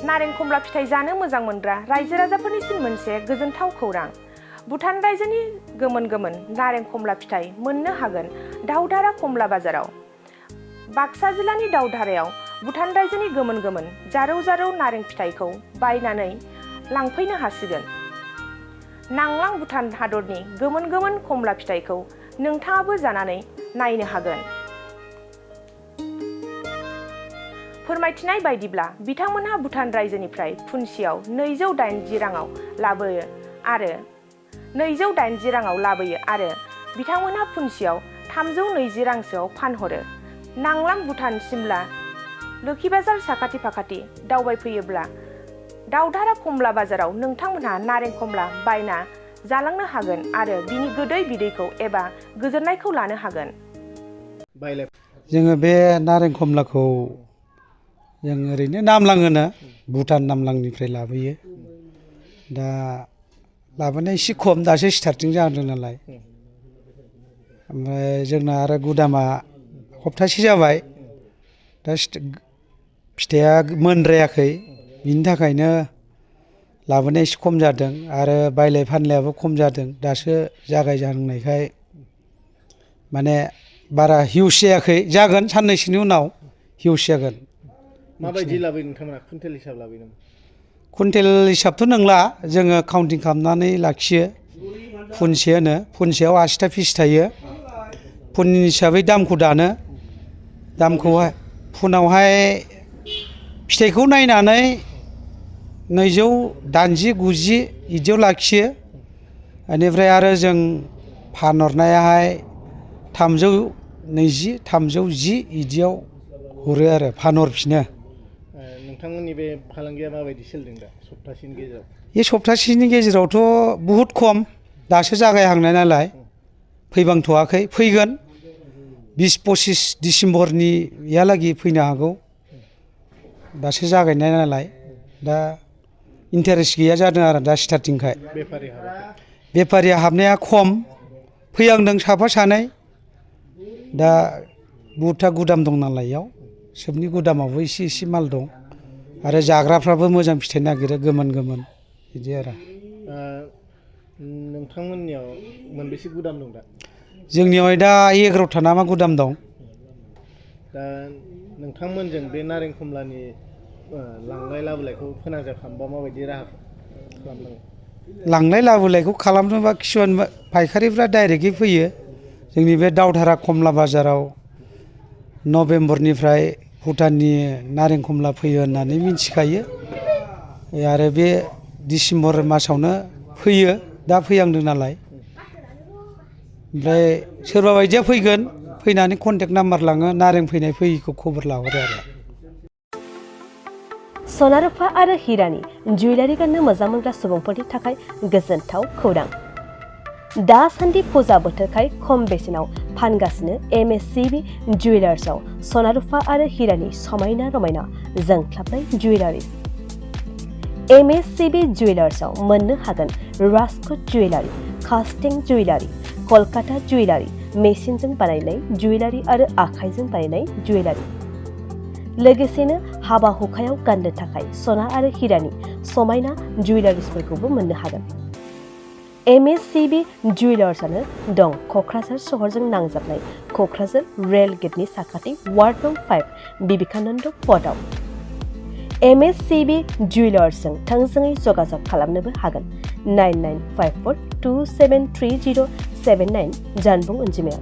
नारें खमला फिथाइ जानो मोजां मोनग्रा रायजो राजाफोरनिसिम मोनसे गोजोनथाव खौरां। भुटान रायजोनि गोमोन गोमोन नारें खमला फिथाइ मोननो हागोन दावधारा खमला बाजाराव। बाक्सा जिल्लानि दावधारायाव भुटान रायजोनि गोमोन गोमोन जारौ जारौ नारें फिथाइखौ बायनानै लांफैनो हासिगोन। नांलां भुटान हादरनि गोमोन गोमोन खमला फिथाइखौ नोंथाङाबो जानानै नायनो हागोन। फोरमायथिनाय बायदिब्ला बिथांमोनहा भुटान रायजोनिफ्राय फुनसेयाव 280 राङाव लाबोयो आरो बिथांमोनहा फुनसेयाव 320 रांसोआव फानहरो। नांलां भुटान सिमला लोखिबाजार साखाथि फाखाथि दावबायफैयोब्ला दावधारा खमला बाजाराव नोंथांमोनहा नारें खमला बायना जालांनो हागोन आरो बिनि गोदै बिदैखौ एबा गोजोननायखौ लानो हागोन। जोङो बे नारें खमलाखौ जों ओरैनो नामलाङोना भुटान नामलांनिफ्राय लाबोयो। दा लाबोनाया एसे खम, दासो स्टार्टिं जादों नालाय। ओमफ्राय जोंना आरो गुदामा सप्तासे जाबाय, दा फिथाइया मोनद्रायाखै, बिनि थाखायनो लाबोनाया एसे खम जादों आरो बायलाय फानलायाबो खम जादों। दासो जागायजेननायखाय माने बारा हिउस जायाखै, जागोन साननैसोनि उनाव हिउस जागोन। माबायदि लाबोयो नोंथांमोना? कुइन्टेल हिसाब लाबोयो नामा? कुइन्टेल हिसाबथ' नंला, जोङो काउन्टिं खालामनानै लाखियो। फुनसे होनो, फुनसेयाव 80टा पिस थायो। फुननि हिसाबै दामखौ दानो। दामखौहाय फुनावहाय फिथाइखौ नायनानै 280, 90 बिदियाव लाखियो। बेनिफ्राय आरो जों फानहरनायाहाय 320, 310 बिदियाव हरो आरो फानहरफिनो। नोंथांमोननि बे फालांगिया माबायदि सोलिदों दा सप्तासेनि गेजेराव? बे सप्तासेनि गेजेरावथ' बहुद खम, दासो जागायहांनाय नालाय फैबांथ'वाखै, फैगोन 20-25 डिसेम्बरनियालागै फैनो हागौ। दासो जागायनाय नालाय दा इन्टारेस्ट गैया जादों आरो दा स्टार्टिंखाय। बेफारिया हाबनाया खम, फैहांदों साफा सानै। दा बहुदथा गुदाम दं नालाय इयाव, सोबनि गुदामावबो एसे एसे माल दं आरो जाग्राफ्राबो मोजां फिथाइ नागिरो, गोमोन गोमोन बिदि आरो। नोंथांमोननियाव मोनबेसे गुदाम दं दा? जोंनियावहाय दा 11था नामा गुदाम दं। दा नोंथांमोनजों बे नारें खमलानि लांलाय लाबोलायखौ फोनांजाब खालामबा माबायदि राहा खालामनांगौ? लांलाय लाबोलायखौ खालामनोबा किसुमान फायखारिफ्रा डाइरेक्टयै फैयो। जोंनि बे दावधारा खमला बाजाराव नभेम्बरनिफ्राय भुटाननि नारें खमला फैयो होननानै मिथिखायो आरो बे डिसेम्बर मासावनो फैयो, दा फैहांदों नालाय। ओमफ्राय सोरबा बायदिया फैगोन, फैनानै कन्टेक्ट नाम्बार लाङो, नारें फैनाय फैयिखौ खबर लाहरो आरो। सना रुफा आरो हिरानि जुवेलारि गाननो मोजां मोनग्रा सुबुंफोरनि थाखाय गोजोनथाव खौरां। दासान्दि फुजा बोथोरखाय खम बेसेनाव फानगासिनो MSCB जुवेलार्सआव सना रुफा आरो हिरानि समायना रमायना जोंख्लाबनाय जुवेलारिज। MSCB जुवेलार्सआव मोननो हागोन राजकोट जुवेलारि, कास्टिं जुवेलारि, कलकाता जुवेलारि, मेसिनजों बानायनाय जुवेलारि आरो आखाइजों बानायनाय जुवेलारि। लोगोसेनो हाबा हुखायाव गाननो थाखाय सना आरो हिरानि समायना जुवेलारिसफोरखौबो मोननो हागोन। MSCB जुवेलार्सआनो दं क'क्राझार सहरजों नांजाबनाय क'क्राझार रेल गेटनि साखाथि वार्ड नं 5 बिवेकानन्द फर्टआव। MSCB जुवेलार्सजों थोंजोङै जगाजग खालामनोबो हागोन 9954273079 जानबुं अनजिमायाव।